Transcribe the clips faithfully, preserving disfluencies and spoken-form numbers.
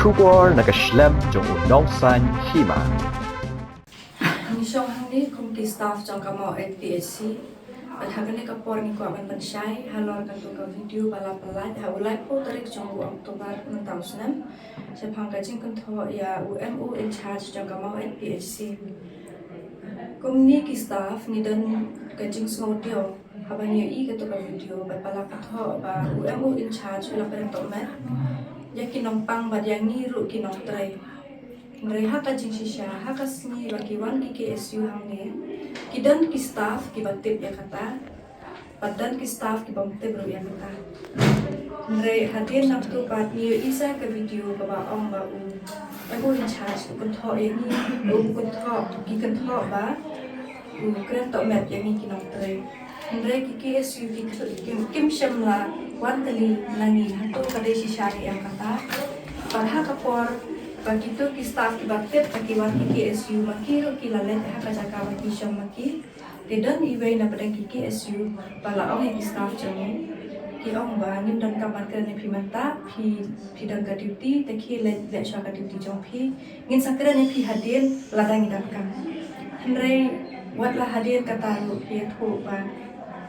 Khubor na ka shlem jong u nongsaiñ hima. Ngi shong hangne kum ki staff jong ka Mawhett P H C. Bad ha kane ka por ngi kwah ban pynshai halor katu ka video ba la pynlait ha u laiphew tarik jong u October mynta u snem, shaphang ka jingkynthoh ïa u M O in charge jong ka Mawhett P H C. Kum ngi ki staff ngi don ka jingsngewdiaw haba ngi ïohi katu ka video bad ba la kynthoh ba u M O in charge u la kren tohmet ïa ki nongpang bad ïa ngi ruh ki nongtrei. Hynrei ha ka jingshisha, ha ka sngi ba ki wan ki K S U hangne, ki don ki staff kiba tip ïa kata, bad don ki staff kibym tip ruh ïa kata. Hynrei hadien nangtu pat ngi ïohi sa ka video kaba ong ba u M O in charge u kynthoh ïa ngi, u kynthoh, ki kynthoh ba u kren tohmet ïa ngi ki nongtrei. Hynrei ki K S U ki, kim, kim shym la wan kylli na ngi, hato ka dei shisha ne em kata. Bad ha ka por ba kito ki staff kiba tip ba ki wan ki K S U, ma ki ruh ki la leit ha ka jaka ba ki shong ma ki. Te don iwei na pdeng ki K S U ba la ong ïa ki staff jong ngi, ki ong ba ngim donkam ban kren ïa phi mynta, phi, phi don ka duty, te khie leit, leit shuwa ka duty jong phi. Ngin sa kren ïa phi hadien lada ngi donkam. Hynrei wat la hadien kata ruh ki ïathuh ba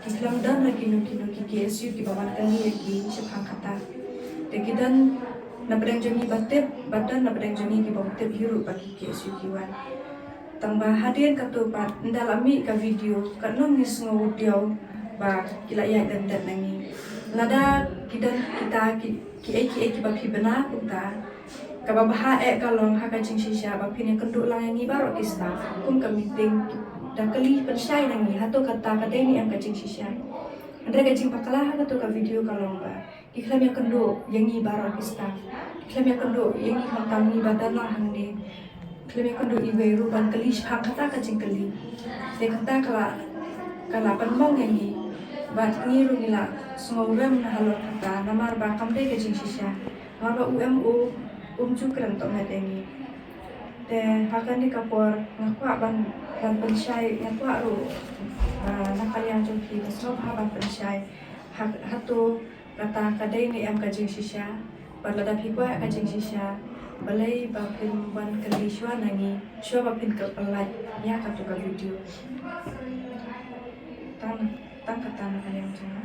ki khlem don la kino kino ki K S U kiba wan kylli ïa ki shaphang kata. Te ki don na pdeng jong ngi ba tip, bad don na pdeng jong ngi kibym tip hi ruh ba ki K S U ki wan. Tang ba hadien katu pat ynda la mih ka video, katno ngi sngewdiaw ba ki la ïaid dended na ngi. Lada ki don kita ki, kiei kiei kiba phi bna kumta, kaba bha eh ka long ha ka jingshisha ba phin ïakynduh lang ïa ngi baroh ki staff kum ka meeting, da kylli pynshai na ngi, hato kata ka dei ne em ka jingshisha. Hynrei ka jingbakla ha katu ka video ka long ba ki khlem ïakynduh ïa ngi baroh ki staff, ki khlem ïakynduh ïa ngi khamtam ngi ba don lang hangne. Khlem ïakynduh iwei ruh ban kylli shaphang kata ka jingkylli. Te kata ka la, ka la pynmong ïa ngi. Bad ngi ruh ngi la sngewrem na halor kata namar ba kam dei ka jingshisha. Namar ba u M O um ju kren tohmet ïa ngi. Te ha kane ka por nga kwah ban, ban pynshai, nga kwah ruh, ah, na ka liang jong phi, nga sngewbha ban pynshai. Ha, hato kata ka dei ne em ka jingshisha, bad lada phi kwah ka jingshisha, balei ba phim wan kylli shuwa na ngi, shuwa ba phin ka pynlait ïa katu ka video. Tang, tang kata na ka liang jong nga.